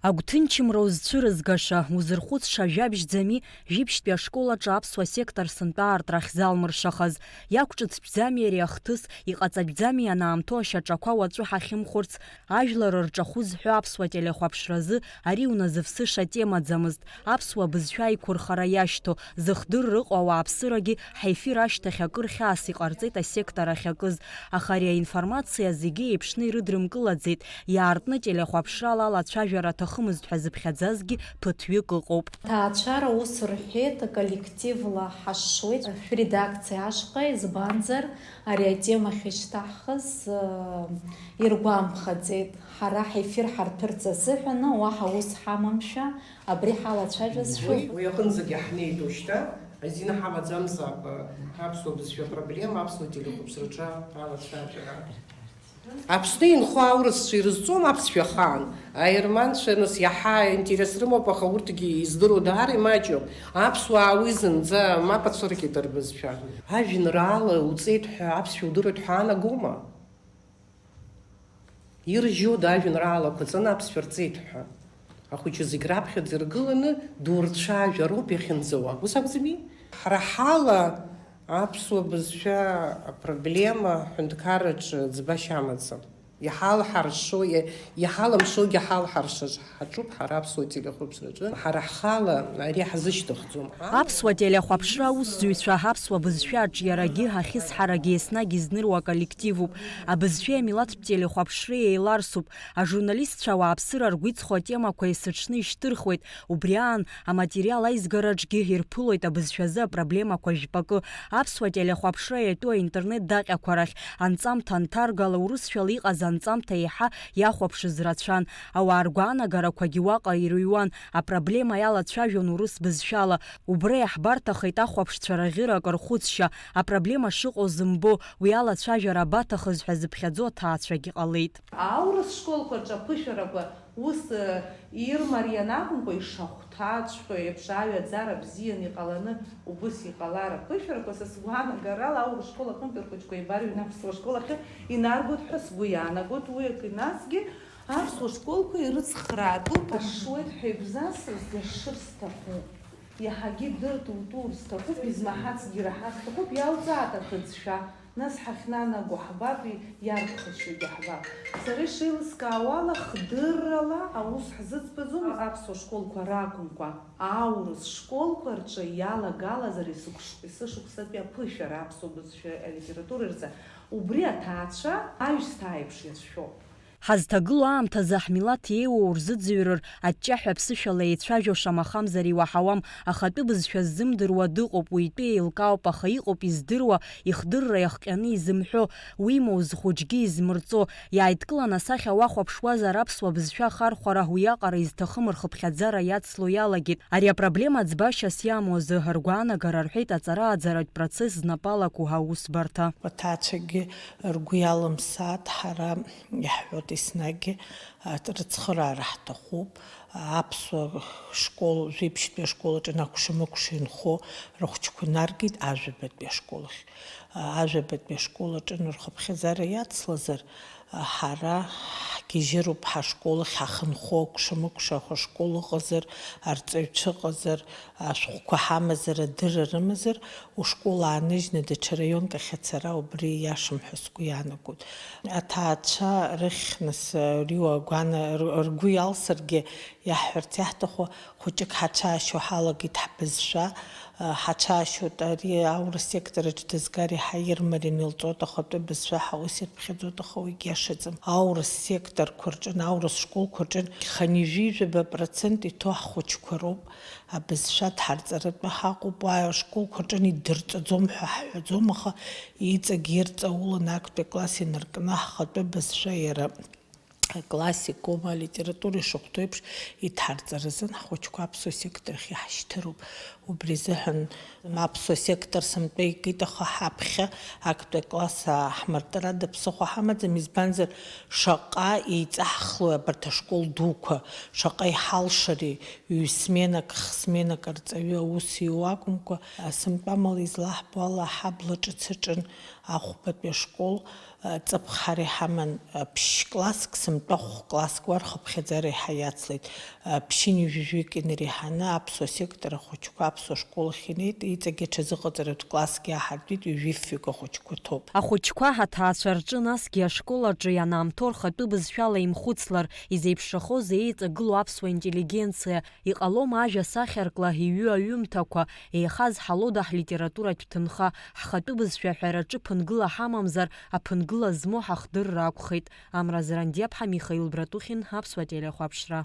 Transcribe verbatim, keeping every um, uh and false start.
Агәҭынчымра узцәырызгаша, узырхәыцша жәабжьӡами, жәиԥшьтәи ашкол аҿы аԥсуа сектор сынтәа аартра ахьзалмыршахаз? Иақәҿыҭтәӡами ари ахҭыс, иҟаҵатәӡами ианаамҭоу ашьаҿақәа уаҵәы ҳахьымхәырц? Ажәлар рҿахәы зҳәо аԥсуа телехәаԥшразы ари уназывсыша темаӡамызт. Аԥсуа бызшәа аиқәырхара иашьҭоу, зыхдырра ыҟоу ауааԥсырагьы ҳефир ашьҭахь акыр хьаас иҟарҵеит асектор ахьакыз. Аха ари аинформациа зегьы еиԥшны ирыдрымкылаӡеит. Иаартны телехәаԥшрала алацәажәара аҭахымызт ҳәа зыԥхьаӡазгьы ԥыҭҩык ыҟоуп. Ҭаацәара ус рҳәеит, коллективла ҳашшуеит шәредакциа ашҟа, избанзар, ари атема ахьышьҭаҳхыз, э, иргәамԥхаӡеит. Ҳара ҳефир ҳарҭәырц азыҳәаны уаҳа ус ҳамамшәа, абри ҳалацәажәазшәа. Уи, уи аҟынӡагьы ҳнеит уажәшьҭа, азин ҳамаӡамзаап, э, аԥсуа бызшәа апроблема, аԥсуа телехәаԥшраҿы алацәажәара. Аԥсны инхо аурысцәа ирызҵом аԥсшәа ахаан. Аерманцәа, нас, иаҳа интерес рымоуп, аха урҭгьы издыруа даара имаҷҩуп. Аԥсуаа уи зынӡа мап ацәыркит рбызшәа. Ажәеинраала уҵеит ҳәа аԥсшәа удыруеит ҳәа аанагома? Иржьода ажәеинраалақәа ҵаны аԥсшәа рҵеит ҳәа? Ахәыҷы зегь раԥхьаӡа иргыланы дурцәажәароуп иахьынӡауа. Ус акәӡами? Ҳара ҳала аԥсуа бызшәа апроблема аҳәынҭқарраҿы ӡбашьа амаӡам. Иҳалҳаршо, иа-, иҳалымшогьы ҳалҳаршаҿ ҳаҿуп ҳара аԥсуа телехәаԥшраҿы. Ҳара ҳхала ари ҳзышьҭыхӡом. Аԥсуа телехәаԥшра аусзуҩцәа аԥсуа бызшәа аҿиарагьы ахьысҳарагьы еснагь изныруа коллективуп. Абызшәеи амилаҭтә телехәаԥшреи еиларсуп. Ажурналистцәа ауааԥсыра ргәы иҵхо атемақәа есыҽны ишьҭырхуеит. Убри аан, аматериал аизгараҿгьы ирԥылоит абызшәазы апроблемақәа жәпакы. Аԥсуа телехәаԥшра иатәу аинтернет даҟьақәа рахь анҵамҭа анҭаргала, урысшәала иҟаз анҵамҭа еиҳа иахәаԥшыз рацәан. Ауаа ргәаанагарақәагьы уаҟа ирыҩуан, апроблема иалацәажәон урыс бызшәала. Убра иаҳбарҭахеит ахәаԥшцәа раӷьырак рхәыцшьа, апроблема шыҟоу зымбо, уи алацәажәара абаҭахыз ҳәа зыԥхьаӡо аҭаацәагьы ҟалеит. Аурыс школқәа рҿы аԥышәарақәа ус, э, ирмариан акәымкәа, ишахәҭаҵәҟьоу еиԥш аҩаӡара бзиан иҟаланы убыс иҟалар аԥышәарақәа, са сгәаанагарала, аурыс школ аҟынтәи рхәыҷқәа еибарыҩны аԥсуа школ ахьы инаргоит ҳәа сгәы иаанагоит, уи акы насгьы аԥсуа школқәа ирыцхраатәуп, ашуеит ҳәа игәзасрыз иашыр сҭахуп. Иаҳагьы дыртутур сҭахуп, измаҳацгьы ираҳар сҭахуп, иалҵааит аҭыӡшәа, нас ҳахьнанаго ҳбап, иарԥхашьогьы ҳбап. Сара ишеилыскаауала, хдыррала аус ҳзыӡбаӡом аԥсуа школқәа ракәымкәа, аурыс школқәа рҿы иалагалазар есықәш-, есышықәсатәи аԥышәара аԥсуа бызшәа алитература рзы, убри аҭаацәа аҩсҭаа еиԥш иацәшәоуп. Ҳазҭагылоу аамҭазы ҳмилаҭ еиуоу рзыӡырҩыр, аҷҷаҳәа аԥсышәала еицәажәо шамахамзар иуаҳауам, ахатәы бызшәа ззымдыруа дыҟоуп, уаҩтәы еилкаауп, аха иҟоуп издыруа, ихдырра иахҟьаны изымҳәо, уимоу зхәыҷгьы измырҵо. Иааидкылан асахьа уахәаԥшуазар, аԥсуа бызшәа ахархәара уиаҟара изҭахым рхыԥхьаӡара иацло иалагеит. Ари апроблема ӡбашьас иамоу азы ргәаанагара рҳәеит аҵара-ааӡаратә процесс знапы алаку аусбарҭа. Аҭаацәагьы ргәы иалымсааит, ҳара иаҳҳәоит еснагь, а, рыцхыраара ҳҭахуп. Аԥсуа школ, жәиԥшьтәи ашкол аҿы накәша-мыкәша инхо рыхәҷқәа инаргеит ажәабатәи ашкол ахь. А, ажәабатәи ашкол аҿы рхыԥхьаӡара иацлазар, а, ҳара ҳгьежьыроуп ҳашкол ахь ҳахынҳәуа, кәша-мыкәша ашкол ыҟазар, арҵаҩцәа ыҟазар, ашәҟәқәа ҳамазар, адырра рымазар, ушкол ааныжьны даҽа раионк ахь ацара убри иашам ҳәа сгәы иаанагоит. Аҭаацәа рыхьныс, Риуа агәана-, р-, ргәы иалсыргьы, иаҳҳәарц иаҳҭаху, хәыҷык ҳацәаашьо ҳалагеит ҳбызшәа, ҳацәаашьоит ари аурыс сектор аҿы дызгар иаҳа ирмарианы илҵоит ахатәы бызшәа ҳәа ус ирԥхьаӡоит, аха уигь иашаӡам. Аурыс секторқәа рҿы, аурыс школқәа рҿы хынҩажәижәаба процент иҭоу ҳхәыҷқәа роуп. Абызшәа дҳарҵаратәы ҳаҟоуп, уа ашколқәа рҿы идырҵаӡом ҳәа ҳҳәаӡом, аха иҵегь ирҵаулан актәи акласс инаркны ҳхатәы бызшәа иара аклассикома, алитература ишахәҭоу еиԥш идҳарҵаразын ҳхәыҷқәа аԥсуа секторахь иаҳшьҭыроуп. Убри азыҳәан аԥсуа сектор сынтәа икит, аха ҳаԥхьа актәи акласс ҳмыртырада ԥсыхәа ҳамаӡам, избанзар, шаҟа еиҵаҳхлои абарҭ ашкол дуқәа, шаҟа иҳалшари, ҩ-сменак, х-сменак арҵаҩы аус иоуа акәымкәа, сынтәа амала излаҳбо ала, ҳабла ҿыц аҿын ахәбатәи ашкол, Ҵыԥх ҳара иҳаман ԥшь-класск, сымтәахә класск уа рхыԥхьаӡара иаҳа иацлеит. Ԥшьынҩажәаҩык инареиҳаны аԥсуа сектор ахәыҷқәа аԥсуа школ ахь инеит, иҵегьы аҽазыҟаҵаратә класск иаҳартәит, ҩажәи фҩык ахәыҷқәа ҭоуп. Ахәыҷқәа ҳаҭаацәа рҿы насгьы ашкол аҿы ианаамҭоу рхатәы бызшәала имхәыцлар, изеиԥшрахозеи еиҵагылоу аԥсуа интеллигенциа, иҟалома ажәа сахьаркла иҩу аҩымҭақәа, еихазҳалода ҳлитературатә ҭынха, ҳхатәы бызшәа аҳәараҿы ԥынгыла ҳамамзар, аԥынгыла змоу ҳахдырра акәхеит. Амра Зрандиаԥҳа, Михаил Братухин, Аԥсуа телехәаԥшра.